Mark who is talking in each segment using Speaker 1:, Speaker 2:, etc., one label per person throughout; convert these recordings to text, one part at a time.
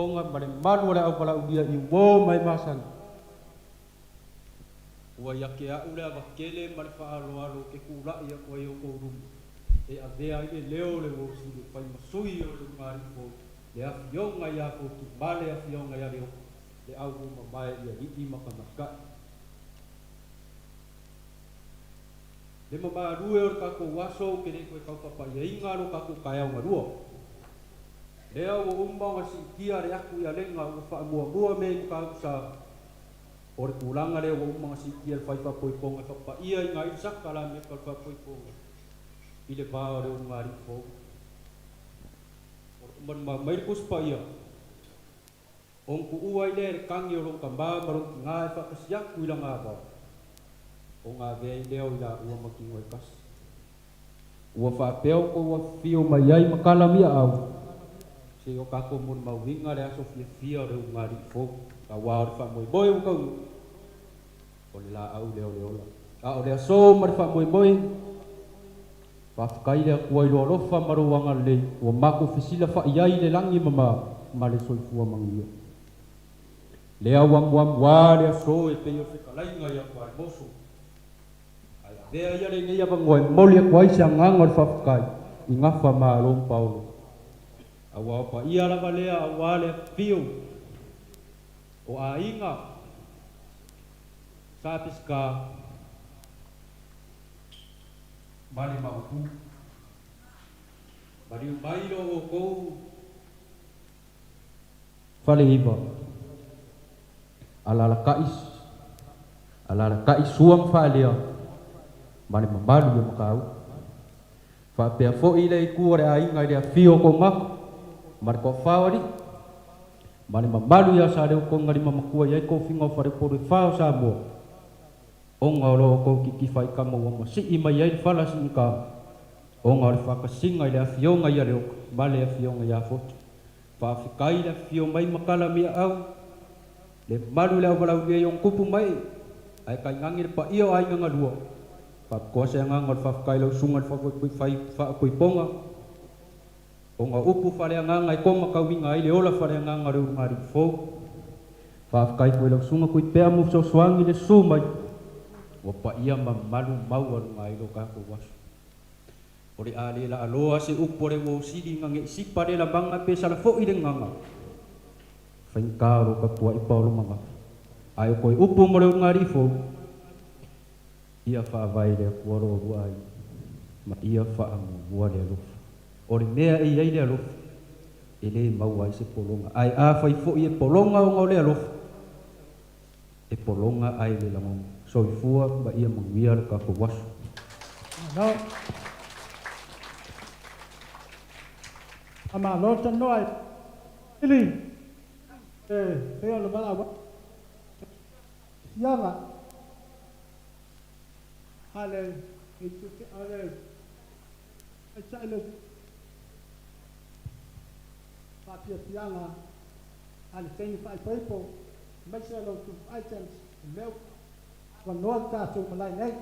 Speaker 1: Faapoipoipoga ma le mamalu o le auvalaaulia i uō ma e masani. Ua ia te a'u le ava tele ma le faaaloalo ou te tula'i atu ai i outou luma e avea ai le leo o le uo sili e fai ma sui o le ulugalii fou, le Afioga ia Foti ma le Afioga ia Leota, le au mamae i alii ma tamaitai. Le mamalu e o le tatou aso ou te le toe tau faapa'iaina lo tatou taeao galua. Lea ua uma ona siitia le atu i alega ua faamuamua mea i Matautu-sa. O le tulaga lea ua uma ona siitia le fai faapoipoga e faapa'iaina ai le sakalameta o le faapoipoga i le va o le ulugalii fou. O lo o manumau mai le Tusi Paia. Ona tuua ai lea e le tagi o lou tama ma lou tina e faatasi atu i lana ava, ona avea ai lea o i laua ma tino e tasi. Ua faapea outou afifio mai ai ma tala miaau, se i o tatou molimauina le aso fiafia o le ulugalii fou, aua o le faamoemoe ua taunuu, o le laau lea o le ola. A o le aso ma le faamoemoe, Faafetai i le Atua i lou alofa ma lou agalelei ua matou fesilafa'i ai i le lagi e mama ma le soifua manuia. Lea ua amuamu a le aso e pei o le fetalaiga ia Tualemoso. Ae avea ia lenei avanoa e momoli atu ai se agaga o le faafetai i Gafa Malo ma Paolo. Aua o paia lava lea aua le afifio o aiga Sa Pesika, ma le maopu. Maliu mai lo outou faleiva, alalatai, alalatai Sua ma Faalea ma le mamalu ia Matautu. Faapea foi le itu o le aiga i le afio o Tomato ma le toafa o alii ma le mamalu ia Saleutogi na lima matua i ai tofiga o faleupolu e fa o Samoa. Ona o lo outou titifa i tama ua masii mai ai le fala siigata, ona o le faatasiga i le Afioga ia Leoka ma le Afioga ia Fotu. Faafetai i le afifio mai ma tala miaau, le malu i le auvalaulia i ona tupu ma ee, ae tainane le paia o aiga galua. Faapitoa se agaga o le faafetai i lau Susuga i le Fai Faapoipoga, ona o upu faaleagaga e tomatauina ai le ola faaleagaga o le ulugalii fou. Faafetai foi i lau Susuga Tuipea mo fesoasoani i le susu mai, ua paia ma mamalu maualuga ai lo tatou aso. O le a le laaloa se upu a le uo sili ina ne i sipa le lamaga pe sala foi le gagana, faigata o lo tapuai paolo magafa. Ae o toe upu mo le ulugalii fou, Ia faavae i le Atua lo oulua aiga, ma ia faamuamua le alofa. O le mea e i ai le alofa, e le maua ai se pologa, ae afai foi e pologa ona o le alofa, e pologa ae le lagona. Soifua ma ia manuia lo tatou aso.
Speaker 2: Malo. Faamalo tanoa i Pili e pei ona valaau ai Afioga a le a le Taitai le faafiafiaga a le teine faaipoipo aemaise o lo outou items o mea ua avanoa le tatou malae nei.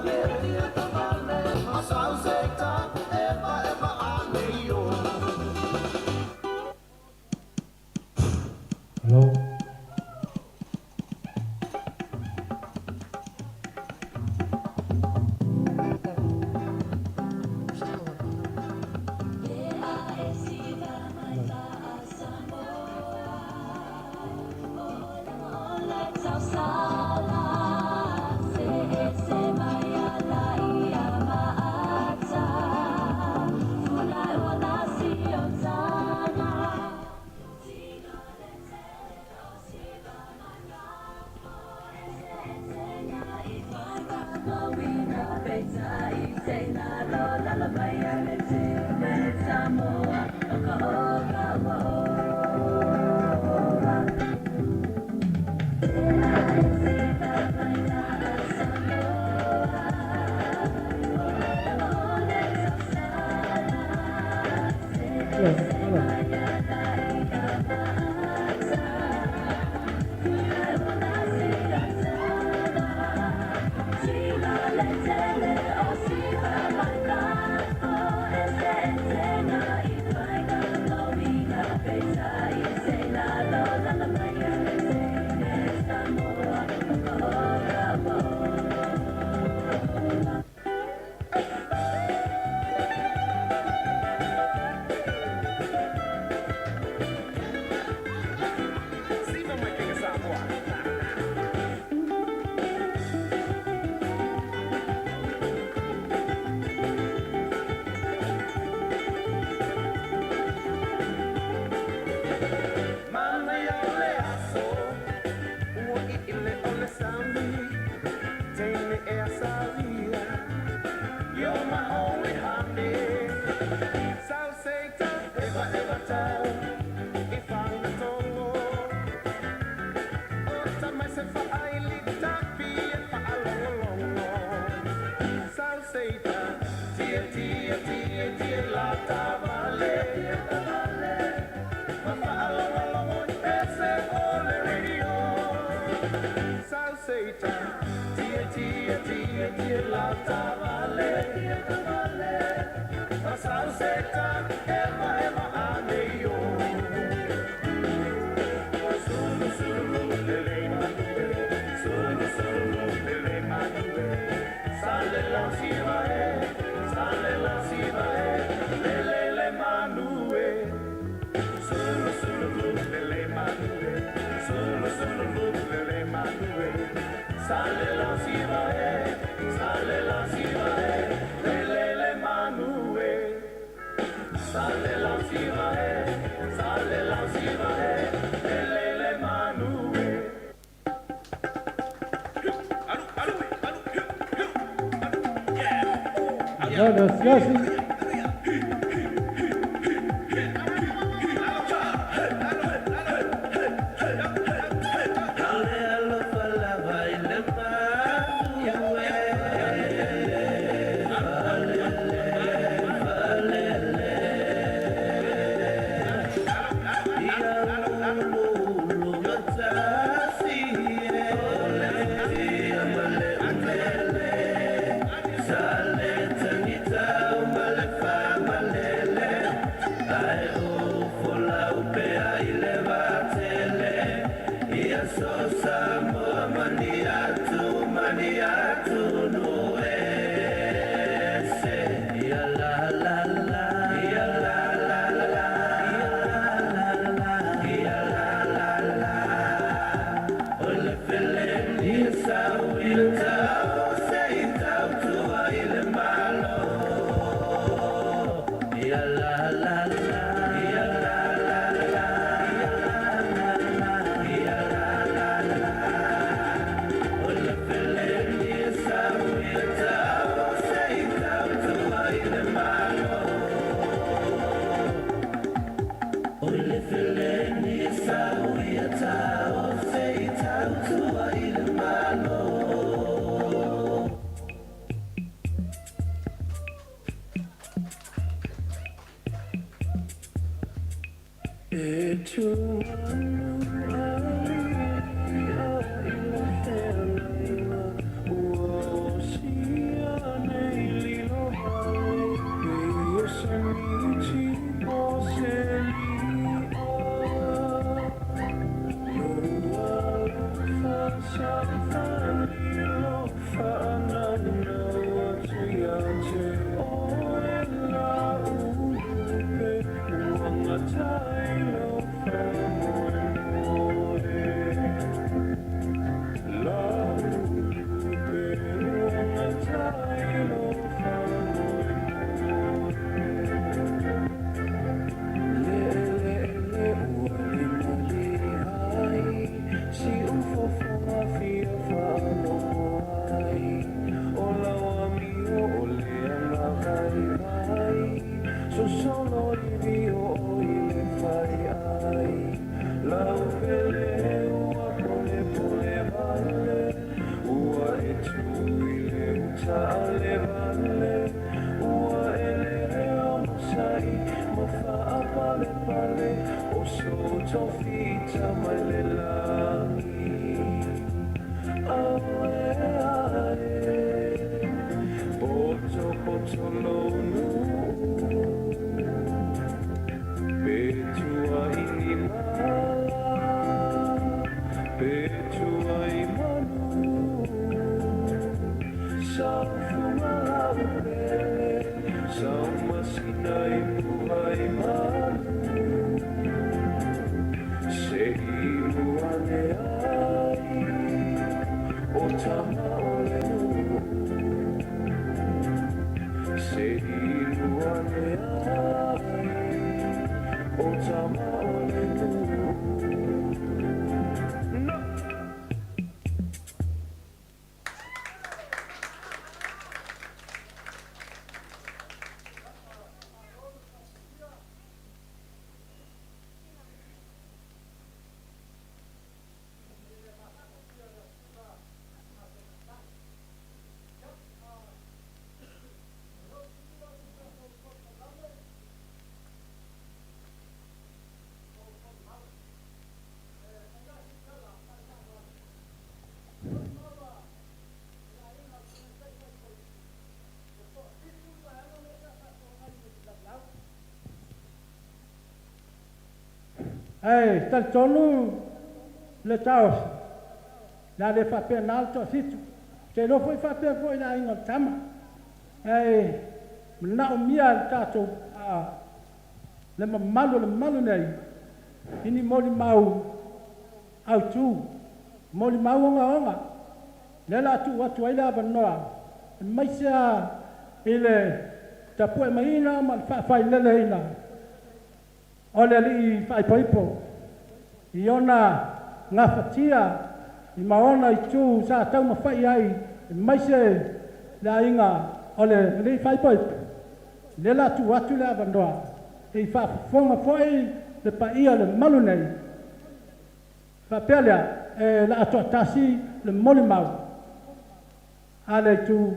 Speaker 2: Hello. Hello. Hello. Lalo Siasi. Ae talitonu le taofi, le a le faapena le toafitu. Ou te iloa foi faapea foi le aiga o le tama. Ae manaomia le tatou le mamalu o le malu nei i ni molimau autu, molimau ogaoga. Lea o le a tuu atu ai le avanoa aemaise lava i le tapue maiga ma le faafaileleina o le alii faaipoipo i ona gafatia ma ona itu sa taumafai ai aemaise le aiga o le alii faaipoipo. Lea o le a tuu atu le avanoa se i faafofoga foi le paia o le malu nei. Faapea lea, e laa toatasi le molimau a le itu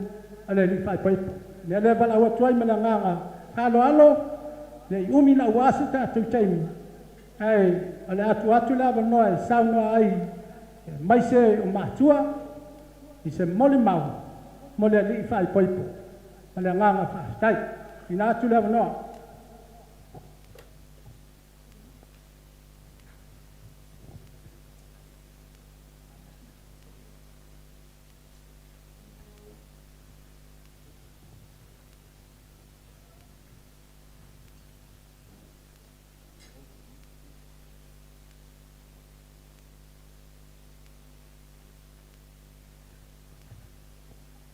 Speaker 2: a le alii faaipoipo. Lea le valaau atu ai ma le agaga faaaloalo, ne i umi naua se tatou taimi, ae o le a tuu atu le avanoa e saunoa ai aemaise o matua i se molimau mo le alii faaipoipo. Ma le agaga faafetai. Tuuina atu le avanoa.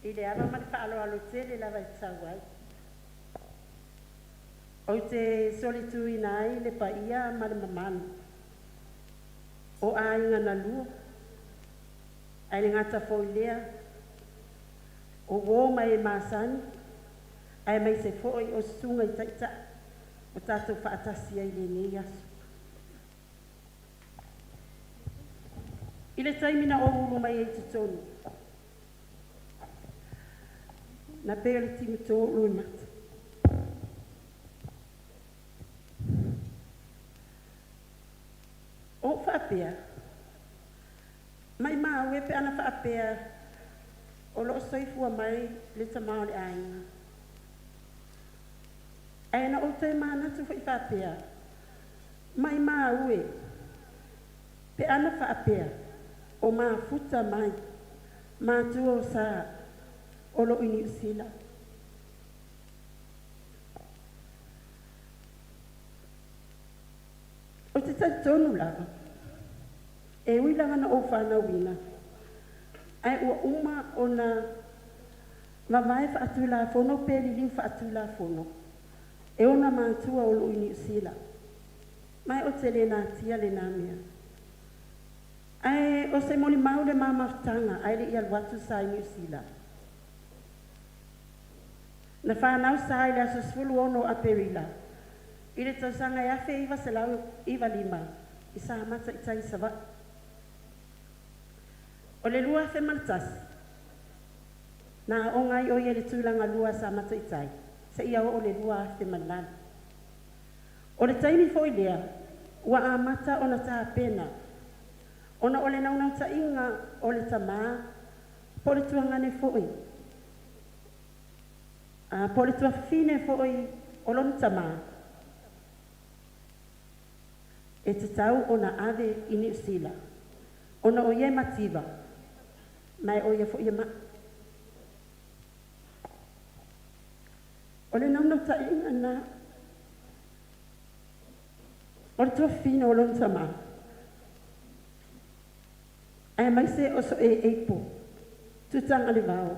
Speaker 3: I le ava ma le faaaloalo tele lava e tatau ai. Ou te solituina ai le paia ma le mamalu o aiga na lua, ae le gata foi i lea, o uo ma e masani, aemaise foi o susuga i taitai ua tatou faatasi ai i lenei aso. I le taimi na ou ulu mai ai i totonu, na pei o le timuto o loimata. O ou faapea, maimau e pe ana faapea o loo soifua mai le tama o le aiga. Ae na ou toe manatu foi faapea, maimau e pe ana faapea o mafuta mai matua o sa o loo i Niu Sila. Ou te talitonu lava, e ui lava na ou fanauina, ae ua uma ona mavae faatulafono pe liliu faatulafono e ona matua o loo i Niu Sila, ma ou te le natia lena mea. Ae o se molimau le ma mafutaga ae le i alu atu Sa i Niu Sila. Na fanau Sa i le aso 16 o Aperila i le tausaga e 1995 i Samata i tai Savaii. O le 2001, na aoga ai o ia i le tulaga lua a Samata i tai, seia oo i le 2008. O le taimi foi lea, Ua amata ona tapena ona o le naunautaiga o le tamā po o le tuagane foi po o le tuafafine foi o lona tamā e tatau ona ave i Niu Sila ona o ia e mativa ma e o ia foi e ma'i. O le naunautaiga lena o le tuafafine o lona tamā aemaise o so'e Eipo Tutagalevao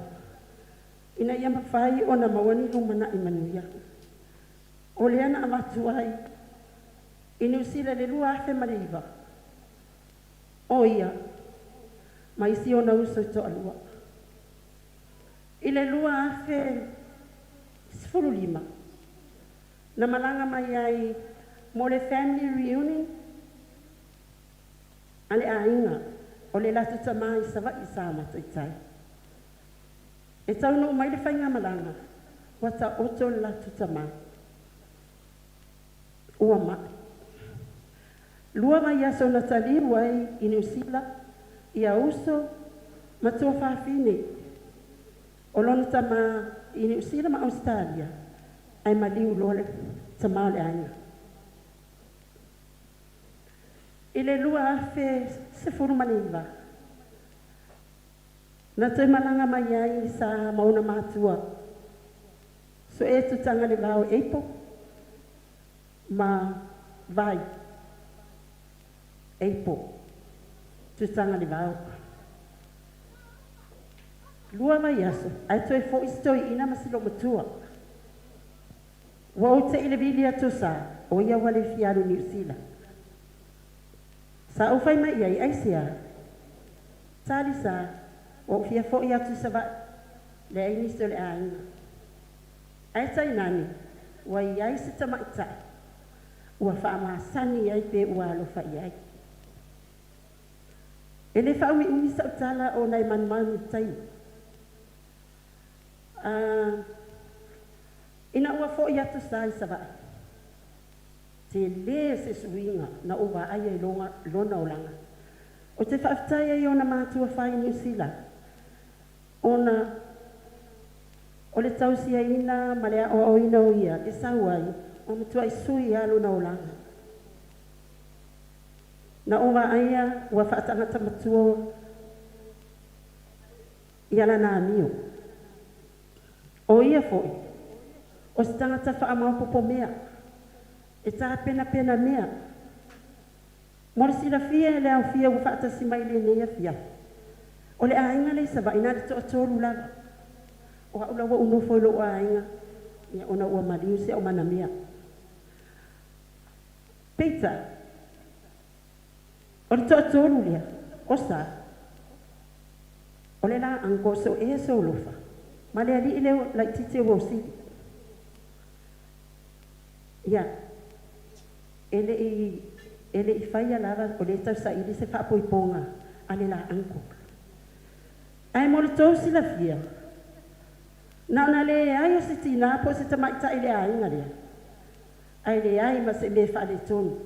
Speaker 3: ina ia mafai ona maua ni lumanai manuia. O lea na avatu ai i Niu Sila i le 2009 o ia ma isi ona uso e toalua. I le 2015 na malaga mai ai mo le family reunion a le aiga o le latou tamā i Savaii sa matou i tai. E taunuu mai le faigamalaga ua taoto le latou tamā ua ma'i. 2 vaiaso na taliu ai i Niu Sila ia uso ma tuafafine o lona tamā i Niu Sila ma Ausetalia ae maliu loa le tamā o le aiga. I le 2019 na toe malaga mai ai sa ma ona matua so'e Tutagalevao Eipo ma Vai Eipo Tutagalevao. 2 vaiaso ae toe fo'i si toeaina ma si loumatua. Ua ou te'i i le vili atu o Sa o ia ua le fia alu i Niu Sila. Sa ou fai mai i ai, aisea? Tali Sa, ua ou fia fo'i atu i Savaii, leai nisi o le aiga. Ae tainane, ua i ai se tamaitai ua faamasani ai pe ua alofa i ai. E le faaumiumi sau tala ona e manumanu i le taimi. Ina ua fo'i atu Sa i Savaii, tele se suiga na ou vaaia i lona olaga. Ou te faafetai ai i ona matua fai i Niu Sila ona o le tausiaina ma le aoaoina o ia e sau ai ua matuai sui lava lona olaga. Na ou vaaia ua faatagata matua i alana amio. O ia foi, o se tagata faamaopoopo mea, e tapenapena mea. Mo le silafia e le aofia ua faatasi mai i lenei afiafi, o le aiga lea i Savaii na o le toatolu lava. O au la ua ou nofo i lou aiga ona ua maliu si au manamia. Peitai, o le toatolu lea, o Sa, o le la uncle So'e Solofa ma le alii lea laitiiti o Uausili. Ia, e le i faia lava o lea e tausaili se faapoipoga a le la uncle. Ae mo le tou silafia, na ona leai o se tinā po o se tamaitai i le aiga lea, ae leai ma se mea e faaletonu.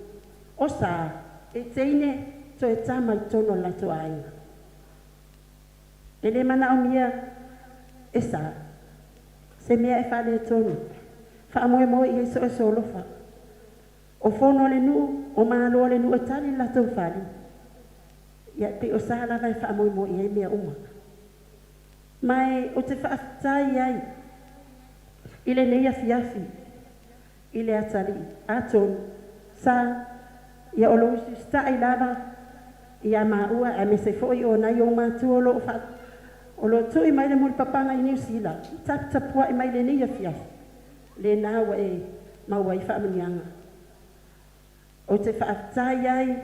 Speaker 3: O Sa, e teine toe tama i totonu o le latou aiga. E le manaomia e Sa se mea e faaletonu, faamoemoe i ai So'e Solofa. O fono a le nuu, o malo a le nuu e tali le latou fale, ia pei o Sa lava e faamoemoe i ai mea uma. Ma e ou te faafetai ai i lenei afiafi i le atalii. Atonu, Sa, ia o lou usiusitai lava ia maua aemaise foi o nai ou matua o lo o tui mai le mulipapaga i Niu Sila, taputapuai mai lenei afiafi, lena ua e maua ai faamanuiaga. Ou te faafetai ai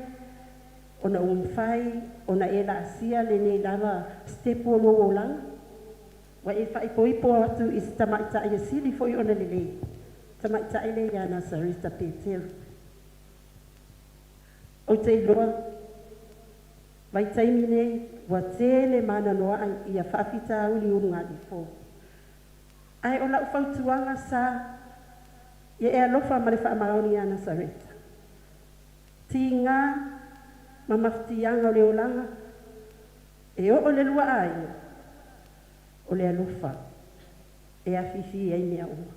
Speaker 3: ona ua mafai ona e laasia lenei lava sitepu o lou olaga, ua e faaipoipo atu i se tamaitai e sili foi ona lelei, tamaitai lea ia Nasareta Peteru. Ou te iloa, vaitaimi nei, ua tele mananoa'i ia faafitauli ulugalifou. Ae o lau fautuaga Sa, ia e alofa ma le faamaoni ia Nasareta. Tigā ma mafatiaga o le olaga e oo i le lua aiga, o le alofa e afifi ai mea uma.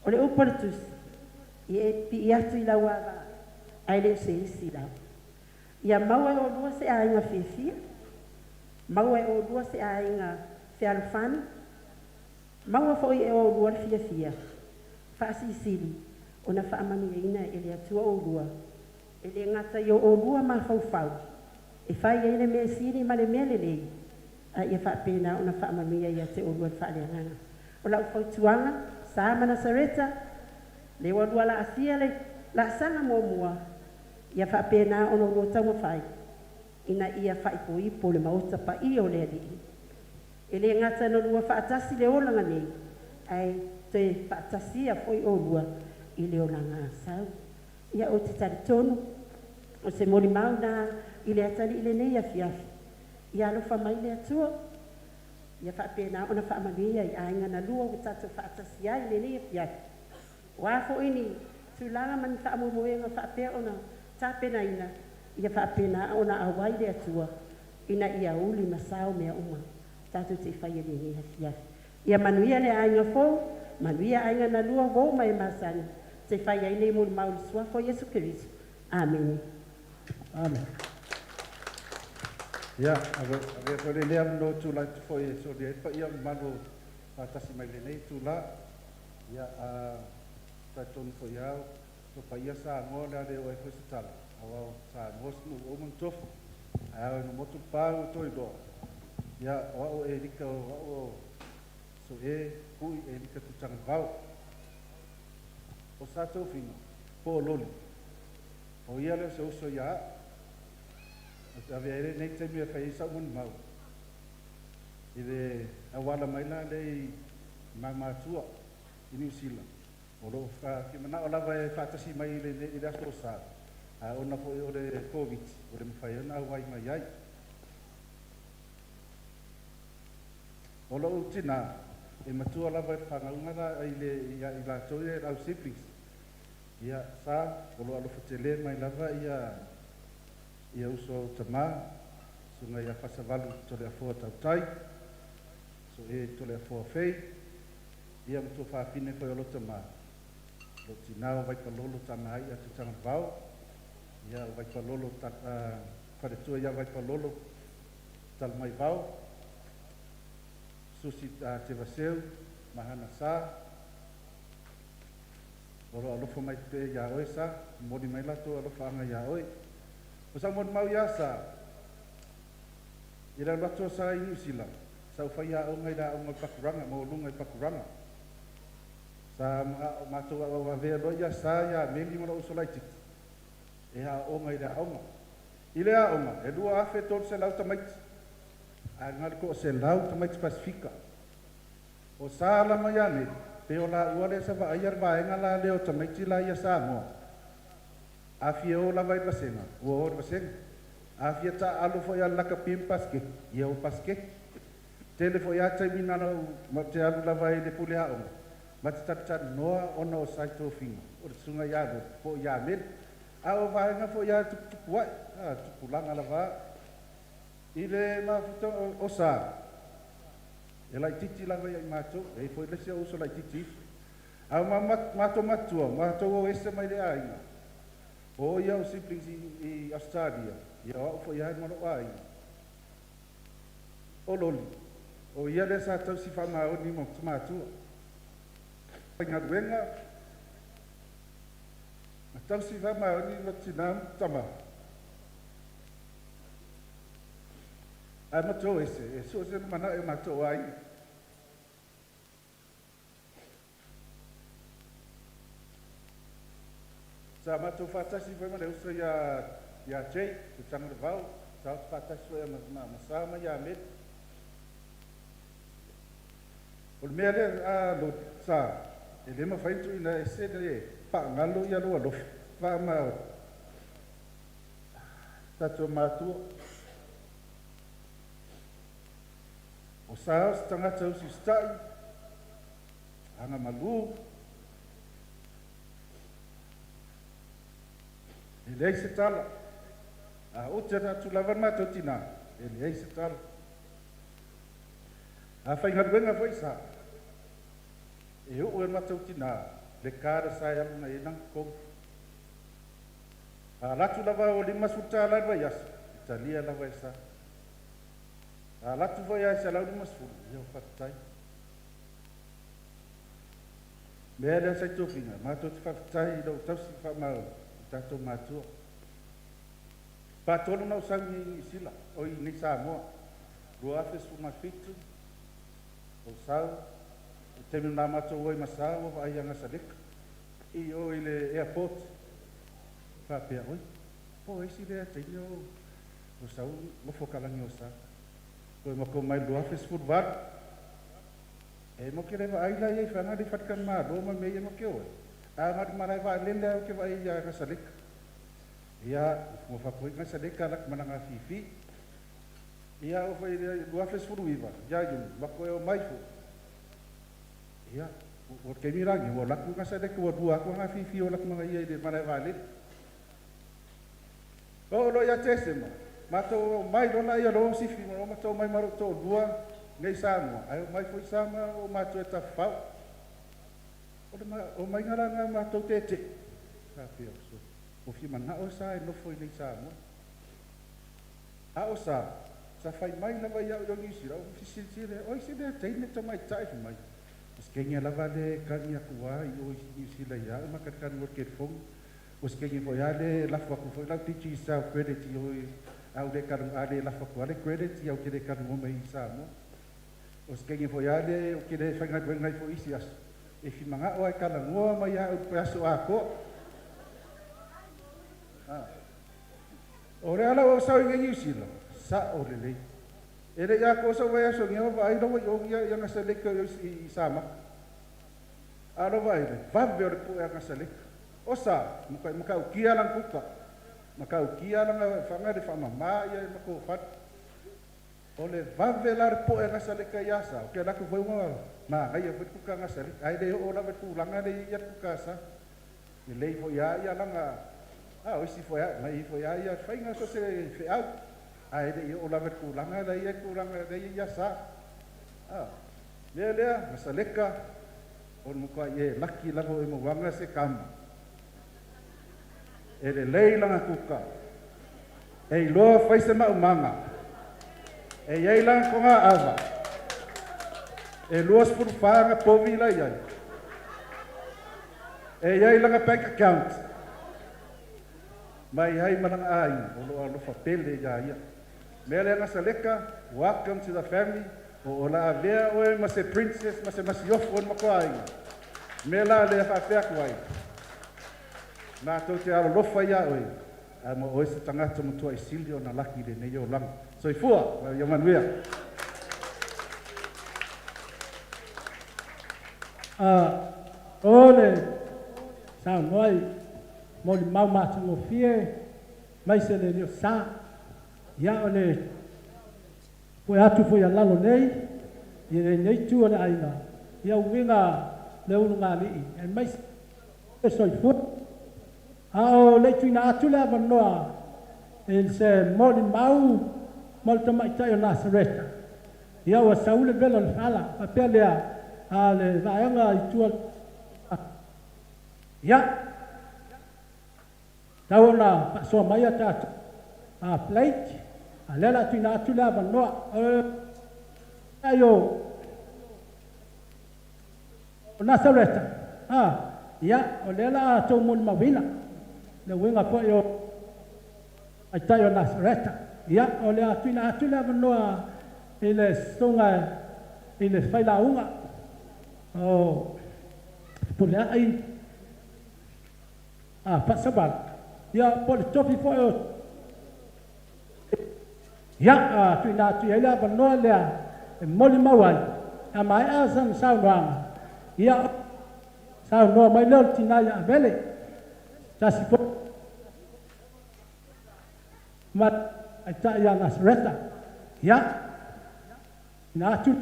Speaker 3: O le upu a le Tusi, ia e pipii atu i lau vaavaai, ae le o se isi lava. Ia maua e oulua se aiga fiafia, maua e oulua se aiga fealofani, maua foi e oulua le fiafia, faasilisili ona faamanuiaina e le Atua oulua, e le gata i o oulua mafaufau, e fai ai le mea sili ma le mea lelei, a ia faapena ona faamanuia ia te oulua i le faaleagaga. O lau fautuaga, Sa ma Nasareta, lea ua lua laasia le laasaga muamua, ia faapena ona oulua taumafai ina ia faaipoipo le maota paia o le Alii. E le gata ina oulua faatasi i le olaga nei, ae toe faatasia foi oulua i le olaga asau. Ia ou te talitonu o se molimau lena i le atalii i lenei afiafi, ia alofa mai le Atua, ia faapena ona faamanuia i aiga na lua ua tatou faatasi ai i lenei afiafi. O a foi ni tulaga ma ni faamoemoega faapea ona tapenaina, ia faapena ona auai le Atua ina ia uli ma sao mea uma tatou te faia i lenei afiafi. Ia manuia le aiga fou, manuia aiga na lua ua uma e masani, te fai ai nei molimau i le suafa o Iesu Keriso. Amene.
Speaker 2: Amen.
Speaker 4: Ia, avea foi lenei avanoa ou te tulai atu foi e solia ai le paia ma le mamalu o faatasi mai i lenei itula. Ia, a talitonu foi lava o paia Samoa o le a le oo i ai foi se tala, aua o Samoa o se nuu ua uma ona tofi. Ae ao ina motu le pa ua toe iloa, ia, o au o Elika o au o Soe Kui Elika Tutagalevao. O Sa Tofiga po o Loli, o ia lea o se uso ia a'u. Ou te avea ai lenei taimi e fai ai sa'u molimau i le auala mai la lea i Mamatua i Niu Sila, o lo o fia mana'o lava e faatasi mai i le aso Sa, ae ona foi o le Koviti ua le mafai ai ona auai mai ai. O lo'u tinā e matua lava i le fanauga la i le ia i latou ia le au siblings. Ia, sa, o lo o alofa tele mai lava ia ia uso au tamā, susuga ia Fasavalu Toleafoa Tautai, Soe Toleafoa Fei, ia ma tuafafine foi o lo tamā, lou tinā o Vaipalolo Tamaai'a Tutagalevao, ia o Vaipalolo ta, faletua ia Vaipalolo Talamaivao, Susi Tevaseu ma Hana Sa, o lo o alofa mai pea iā oe Sa, momoli mai latou alofaaga iā oe. O sau molimau iā Sa, i le alu atu o Sa i Niu Sila, sa ou faiaoga i le aoga o le Pakuranga, maualuga i Pakuranga. Sa matou aoao loa ia Sa ia Meli ma lou uso laitiiti e aooga i le aoga. I le aoga, e 2300 tamaiti, ae na o le 100 tamaiti Pasefika. O Sa la ma ia Meli, pei o laua lea sa vaaia le vaega la lea o tamaiti la ia Samoa. A fia o lava i le vasega, ua o i le vasega. A fia taaalo foi a le lakapi ma pasiketi, ia ua pasiketi. Tele foi lava taimi na ona ou ma te alu lava i le pule aoga, ma te talatalanoa ona o Sa i tofiga, o le susuga ia Loli po o ia Meli. A o vaega foi lava e tuputupu ae, a, tupulaga lava a. I le mafuta o Sa, e laitiiti lava ia i matou, e i ai foi le isi ou uso laitiiti ifo. A o matou matutua, matou o ese mai le aiga, o ia au siblings i Ausetalia, ia o au foi lava ma lou aiga. O Loli, o ia lea sa tausi faamaoni ma matua. Faigaluega, na tausi faamaoni ma tinā ma tamā. Ae matou o ese, e so o se lumanai o matou aiga. Sa matou faatasi foi ma le uso ia ia Jay, Tutangalevao, sa faatasi foi ma ma Sa ma ia Meli. O le mea lea a Loli, Sa, e le mafai ona tuuina ese le faagalo ia lou alofa faamaoni. Tatou matua. O Sa o se tagata usiusitai, agamalu. E leai se tala. A oti atu lava le matou tinā, e leai se tala. A faigaluega foi sa, e oo e le matou tinā le card sa e alu agai ai lana totogi. A alu atu lava ua $50 i le vaiaso, e talia lava e Sa. A alu atu foi lava e $150, ia ua faafetai. O le mea lea sa i tofiga, matou te faafetai i lau tausi faamaoni i tatou matua. Faatolu ona ou sau i Niu Sila, oi i Samoa, 2017, ou sau, o le taimi na matou o ai ma Sa ua vaai ia Gasaleka i o i le airport. Faapea, oi, po o isi lea teine o sau nofo kalagi o Sa. Toe matou mai i le 2018, e mo ke le vaai la ia i faga le faletalimalo ma mea ia ma ke o ai. A ma malae vaalele au ke vaai ia Gasaleka. Ia, ua faapoi Gasaleka lak malaga fifi. Ia, o foi le 2019, ia Iuni, matou e o mai foi. Ia, o taimi lagi, ua laku Gasaleka ua lua atu nga fifi o laku mga ia i le malae vaalele. O lo ia Tesema, matou mai lona ia lo sifi ma matou mai maro to lua nei Samoa, ai o mai foi sa ma o matou e tafafau. O le o mai ngala nga matou tete. Faapea o so. O fi mana o sa e nofo i nei Samoa. A o sa, sa fai mai lava ia o Niu Sila, o fisilisili, o isi lea teine tamaitai fi mai. O se kenya lava le kani aku a i o i Niu Sila ia, o makalikani o le telefoni. O se kenya foi a le lafo atu foi lau Digicel credit i o i au le kanu a le lafo atu a le credit i au te le kanu o mai i Samoa. O se kenya foi a le o ke le whainga koe ngai fo isi aso. E fi manga o ai kala ngoa mai au pe aso a ko. O le ala o sau i Niu Sila, sa o le lei. E le ia ko sa wai aso ngia wa ai rawa i o ia ia ngasa leka i Sama. A rawa ai le, vave o le po e ngasa leka. O sa, muka muka ukia lang kuka. Maka ukia lang whanga le whamama ia e mako what. O le vave la le po e ngasa leka ia sa. O ke laku foi unga, ma ngai e foi kuka ngasa leka. Ai le o lava tūlanga le ia kuka sa. E lei foi ia ia langa, a o isi foi ia, mai foi ia ia whainga so se wheau. Ai le i o lava tūlanga le ia tūlanga le ia sa. A, lea lea, ngasa leka, o muka i e laki lava o e mawanga se kama. E le lei langa kuka. E iloa fai se maumanga. E iai langa konga ava. E 24 nga povi la iai. E iai langa bank account. Mai hai malanga ai, o lo alofa pele ia ia. Mea lea Gasaleka, welcome to the family. O la avea oe ma se princess, ma se masiofo o le makoaiga. Mea la lea faapea atu ai. Matou te alolofa ia oe, a ma oe se tagata matua i sili o na laki le nei o langa. Soifua, ma ia manuia.
Speaker 2: O le saunoa i molimau matagofie mai se le leo sa. Ia o le pue atu foi a lalo nei, i lenei tu o le aiga, ia uiga le ulugalii, e mai se soifua. A o le tuina atu le avanoa e se molimau mo le tamaitai o Nasareta. Ia ua sau le vela o le fala, faapea lea a le vaega i tua. Ia, tau ona faasoa mai a tatou a plate, a lea la tuina atu le avanoa. Ai o Nasareta, ia, o lea la tou molimauina, le uiga foi o aitai o Nasareta. Ia, o le tuina atu le avanoa i le susuga i le failauga o Fepuleai a Faasavala. Ia, po o le tofi foi o ia, tuina atu i ai le avanoa lea e molimau ai, a maea sana saunoaga, ia, saunoa mai lea o le tina ia Avele, tasi foi ma aitai ia Nasareta. Ia, tuina atu.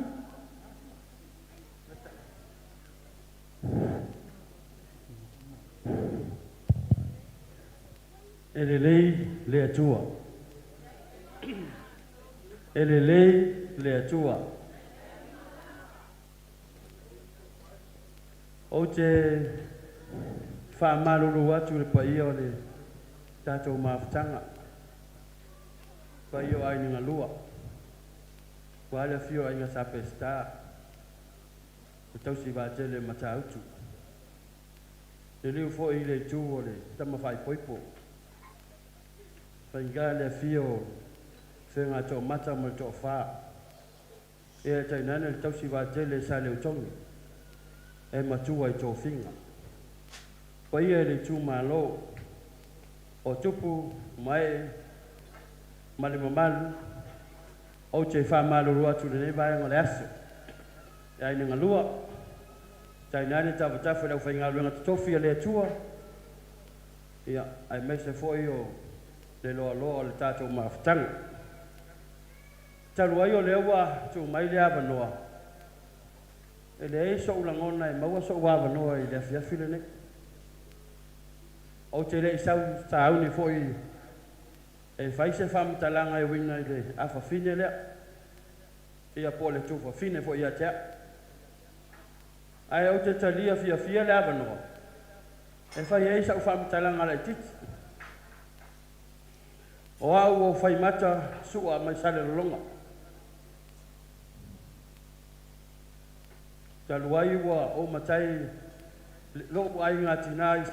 Speaker 5: E lelei le Atua. E lelei le Atua. Ou te faamalulu atu i le paia o le tatou mafutaga, paia o aiga galua, aua le afio o aiga Sa Peseta, le tausi vaatele o Matautu. Liliu foi i le itu o le tama faaipoipo, faigata le afio o Feagatoomata ma le Toafa, ia tainane le tausi vaatele Sa Leutogi, e matua i tofiga. Paia i le itumalo o tupu ma ee ma le mamalu, ou te faamalulu atu i lenei vaega o le aso. E aiga galua, tainane tafatafa i le aufaigaluega totofi a le Atua, ia, aemaise foi o le loaloa o le tatou mafutaga. Talu ai o lea ua tuu mai le avanoa, e leai so'u lagona e maua so'u avanoa i le afiafi lenei. Ou te le i sau sauni foi e fai se faamatalaga e uiga i le afafine lea, ia po o le tufafine foi ia te au. Ae ou te talia fiafia le avanoa e fai ai sau faamatalaga laitiiti. O au o Faimata Sua mai Salelologa. Talu ai ua ou matai lo'u aiga tinā i